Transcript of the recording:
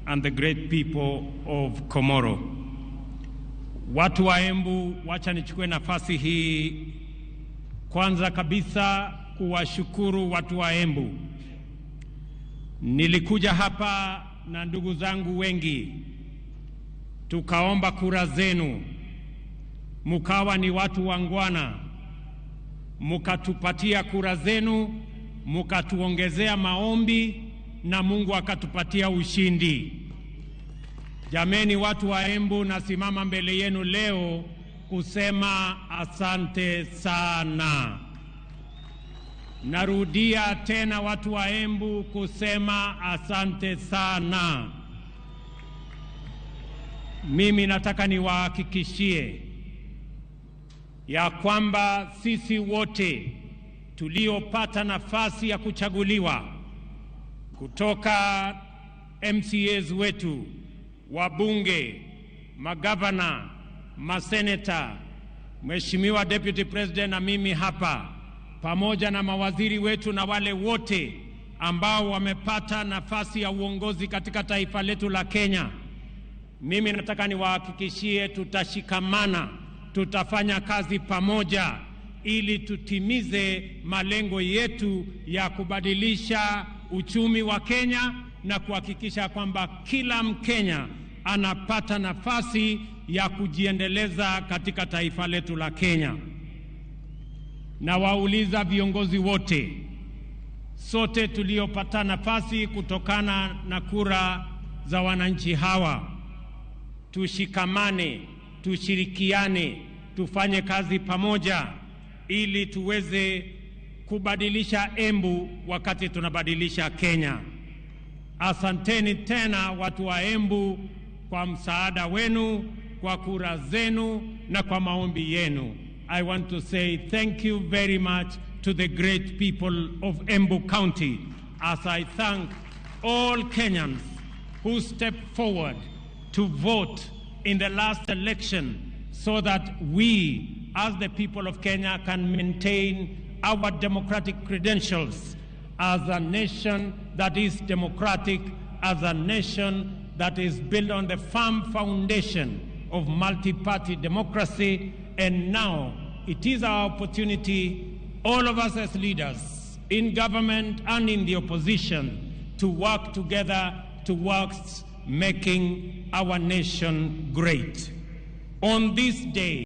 and the great people of Komoro. Watu wa Embu, wacha nichukue nafasi hii kwanza kabisa kuwashukuru watu wa Embu. Nilikuja hapa na ndugu zangu wengi, tukaomba kura zenu, mukawa ni watu waungwana, mukatupatia kura zenu, mukatuongezea maombi na Mungu akatupatia ushindi. Jameni, watu wa Embu, nasimama mbele yenu leo kusema asante sana. Narudia tena, watu wa Embu, kusema asante sana. Mimi nataka niwahakikishie ya kwamba sisi wote tuliopata nafasi ya kuchaguliwa kutoka MCAs wetu, wabunge, magavana, maseneta, Mheshimiwa Deputy President na mimi hapa, pamoja na mawaziri wetu na wale wote ambao wamepata nafasi ya uongozi katika taifa letu la Kenya, mimi nataka niwahakikishie tutashikamana, tutafanya kazi pamoja ili tutimize malengo yetu ya kubadilisha uchumi wa Kenya na kuhakikisha kwamba kila Mkenya anapata nafasi ya kujiendeleza katika taifa letu la Kenya. Nawauliza viongozi wote, sote tuliopata nafasi kutokana na kura za wananchi hawa, tushikamane, tushirikiane, tufanye kazi pamoja ili tuweze kubadilisha Embu wakati tunabadilisha Kenya. Asanteni tena watu wa Embu kwa msaada wenu, kwa kura zenu na kwa maombi yenu. I want to say thank you very much to the great people of Embu County as I thank all Kenyans who stepped forward to vote in the last election so that we, as the people of Kenya, can maintain our democratic credentials as a nation that is democratic, as a nation that is built on the firm foundation of multi-party democracy. And now it is our opportunity, all of us as leaders, in government and in the opposition, to work together towards making our nation great. On this day,